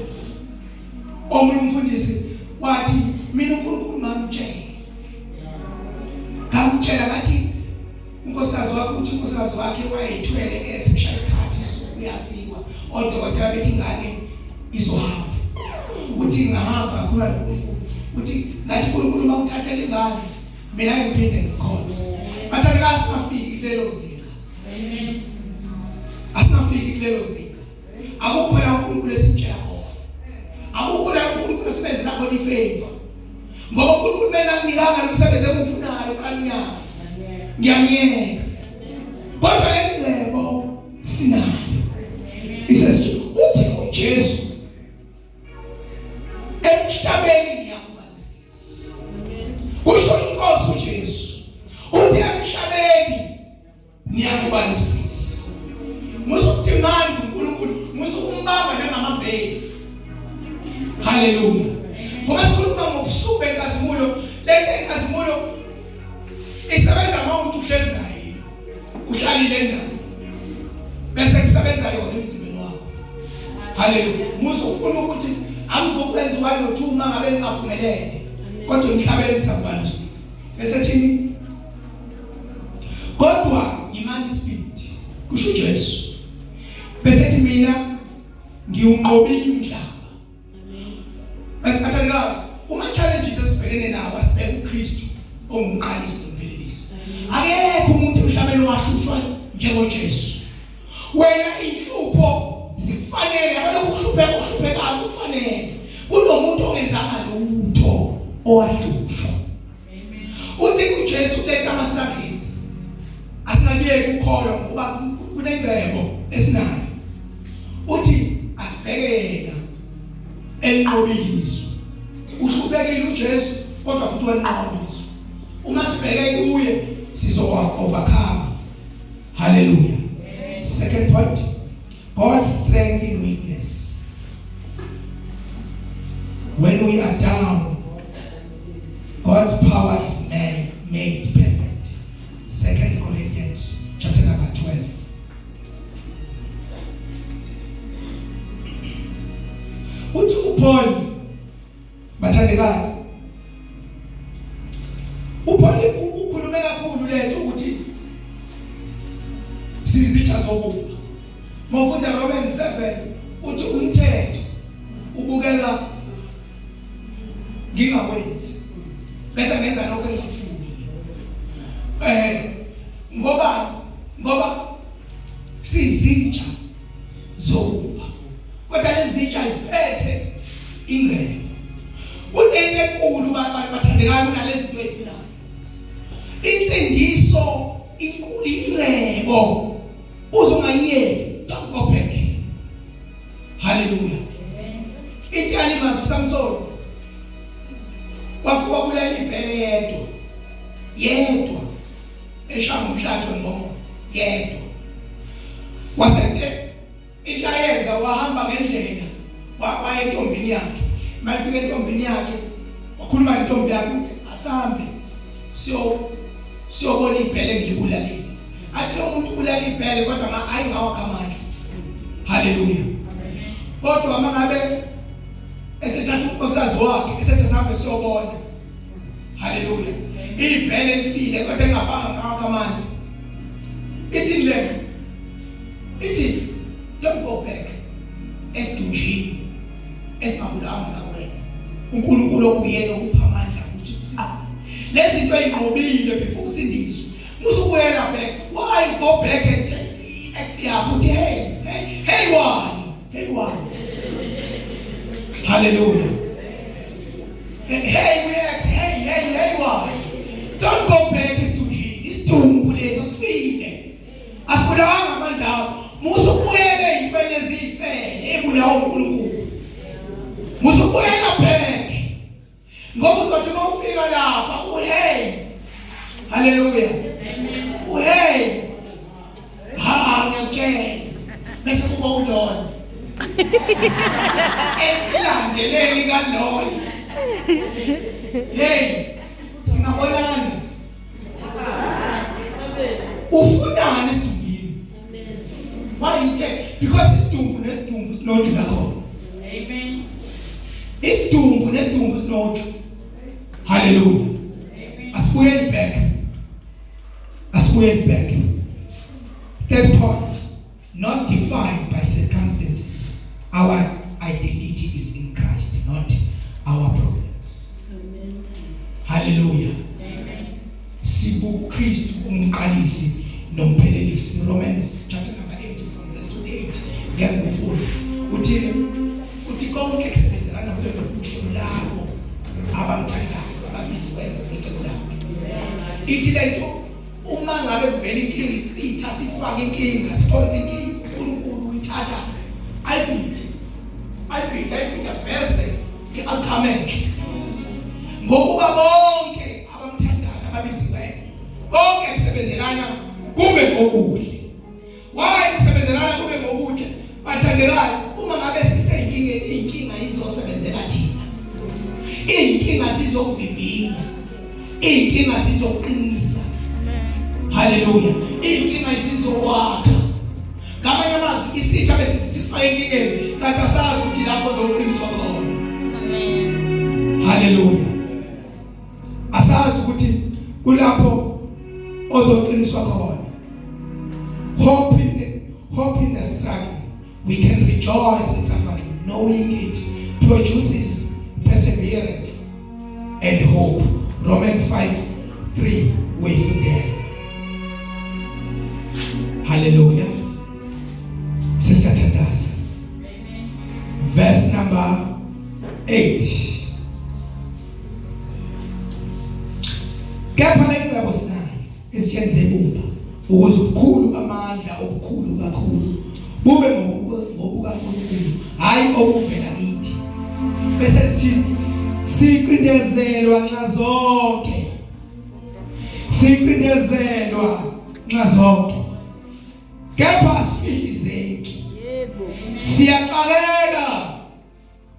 Omunye umfundisi wathi, mina uNkulunkulu ngamtshela, ngamtshela ngathi unkosikazi wakhe, uthi unkosikazi wakhe wayethwele ke, sekushaya isikhathi uyasikwa, odokotela bethi ingane izohamba. Uthi ngahamba ngakhuluma noNkulunkulu, uthi ngathi, uNkulunkulu uma uthathela ingane, mina ngiphinde ngikhonze. Bathandekazi, singafiki kulelo zinga, asingafiki kulelo zinga. Akukho la uNkulunkulu esimtshela khona, akukho la uNkulunkulu esibenzela khona ifavor, ngoba uNkulunkulu benganginikanga lo msebenzi engiwufunayo qala, ngiyamyeka. Kodwa le ngcebo sinayo isesitshela. Uthi uJesu, emhlabeni niyakuba nosizi. Kusho inkosi uJesu, uthi emhlabeni niyakuba nosizi. Musukudemand uNkulunkulu, musukumbamba nangamavesi. Haleluya. Ngoba sikhuluma ngobusuku benkazimulo, lento enkazimulo isebenza uma umuntu uhlezi naye, uhlalile naye, bese kusebenza yona emzimbeni wakho. Haleluya. Musufuna ukuthi angizokwenza 1 no 2 uma ngabe ngingaphumelele, kodwa emhlabeni siyakuba nosizi. Bese thini? Kodwa yimani isibindi, kusho uJesu. Bese thi, mina ngiwunqobile umhlaba. Bathandekayo, kuma challenges esibhekene nawo, asibheke uKristu ongumqalisi nomphelelisi. Akekho umuntu emhlabeni owahlushwa njengoJesu. Wena inhlupho zikufanele, abalokhu ukuhlupheka ukuhluphekayo kufanele. Kunomuntu ongenzanga lutho owahlushwa. Uthi uJesu letha ama struggles, asingakuyeki ukukholwa ngoba kunengcebo esinayo. Uthi asibheke yena enqobile izwe. Uhluphekile uJesu, kodwa futhi wanqoba izwe. Uma sibheke kuye, sizo overcome. Hallelujah. Second point, God's strength in weakness. When we are down, God's power is made perfect. Second Corinthians chapter number 12. Uthi uPaul, bathandekayo, uPaul ukhulume kakhulu lento ukuthi sizitsha zobumba. Mawufunda Romans 7, uthi umthetho ubukeka ngingakwenzi, bese ngenza lokho engikufuni. Ngoba sizitsha zobumba, kodwa lezi zitsha iziphethe ingcebo. Kunento enkulu, bathandekayo, kunalezi zinto ezifunayo. Insindiso inkulu, ingcebo uzongayiyeki. Don't go back. Haleluya. Into yalimaza uSamson, wafika wabulala ibhele yedwa yedwa, eshaya umhlathi wembongolo yedwa, waseke Into ayenza wahamba ngendlela waya entombini yakhe. Mayifika entombini yakhe wakhuluma nentombi yakhe ukuthi asambe siyo siyobona ibhele ngilibulalile. Athi lo muntu ubulala ibhele kodwa nga ayi ngawakhe amandla. Haleluya. Kodwa uma ngabe esethatha unkosikazi wakhe esethe sihambe siyobona. Haleluya. Ibhele lifile kodwa engafanga ngawakhe amandla. Ithi le ithi don't go back esidunjini esingabulawanga na wena. uNkulunkulu okuyena okupha amandla ukuthi lezi zinto eyinqobile before usindiswe. Musubuyela back. Why go back and text ex yakho uthi hey hey hey wani hey wani. Hallelujah. Hey we ex hey hey hey why? Don't go back isidunjini. Isidumbu leso sifile. Asibulawanga amandla akho. Musubuyele ezintweni ezifele ebulawa uNkulunkulu. Musubuyela back. Ngoba uzothi uma ufika lapha uhey. Hallelujah. Uhey. Ha ngiyakutshela. Bese kuba ulona. Ekulandeleni kalona. Hey, singabonana. Ufunani esidumbini? Why you take? Because isidumbu nesidumbu sinoju lakhona. Amen. Isidumbu nesidumbu sinoju. Hallelujah. Amen. Asibuyeli back. Asibuyeli back. Third point, not defined by circumstances. Our identity is in Christ, not our problems. Amen. Hallelujah. Amen. SikuKristu umqalisi nomphelelisi. Romans chapter number 8 from verse 28. Ngeke ngifune. Uthi uthi konke kusebenzelana kube ngokuhle labo abamthandayo ababiziweyo ngecebo lakhe. Ithi lento uma ngabe kuvela inkinga isitha sifaka inkinga siphonsa inkinga uNkulunkulu uyithatha ayibhide ayibhide ayibhide bese i-outcome enhle. Ngokuba bonke abamthandayo ababiziweyo konke kusebenzelana kube ngokuhle. Why kusebenzelana kube ngokuhle? Bathandekayo, uma ngabe siseyinkingeni inkinga izosebenzela thina. Inkinga zizokuvivinya. Inkinga zizoqinisa. Hallelujah. Inkinga zizokwakha. Ngamanye amazwi isitha bese sifaka enkingeni kanti asazi ukuthi lapho uzoqiniswa khona. Amen. Hallelujah. Asazi ukuthi kulapho ozoqiniswa khona. Hope in the struggle. We can rejoice in suffering, knowing it produces perseverance and hope. Romans 5:3 uyifundele. Hallelujah. Sisathandaza. Amen. Verse number 8. Kepha lecebo sinayo isitsheni sebumba ukuze ubukhulu bamandla obukhulu kakhulu bube ngobukaNkulunkulu hayi obuvela kithi. Bese sithi sicindezelwa nxa zonke. Sicindezelwa nxa zonke. Kepha asifihlizeki. Yebo. Siyaxakeka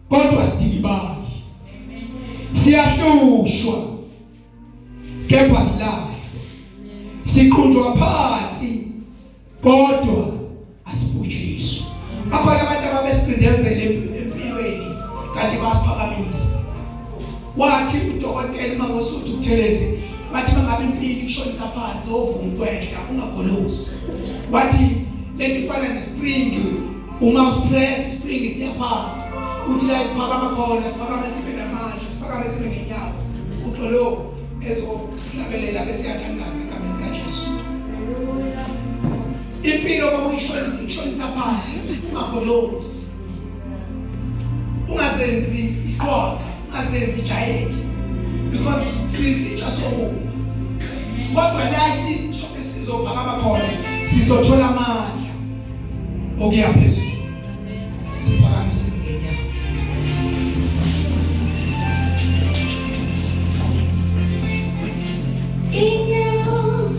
kodwa sidikibali. Siyahlushwa kepha silahlwa. Siqunjwa phansi kodwa asibhujiswa. Akhona abantu ababesicindezele empilweni kanti basiphakamisa. Wathi udokotela Mangosuthu Buthelezi wathi mangabe impilo ikushonisa phansi ovuma ukwehla ungagolozi. Wathi lento ifana nespring uma upress spring siyaphansi. Uthi la isiphakama khona siphakama sibe namandla siphakame sibe ngenyawo. Uxolo ezohlabelela bese yathandaza egameni likaJesu. Impilo bawuyishonisa ikushonisa phansi ungagolozi. Ungazenzi isiqhwaga, ungazenzi giant because sisitsha sokubi. Kodwa la sizophakama khona sizothola amandla okuya phezulu. Siphakamise ngenyawo. Inyawo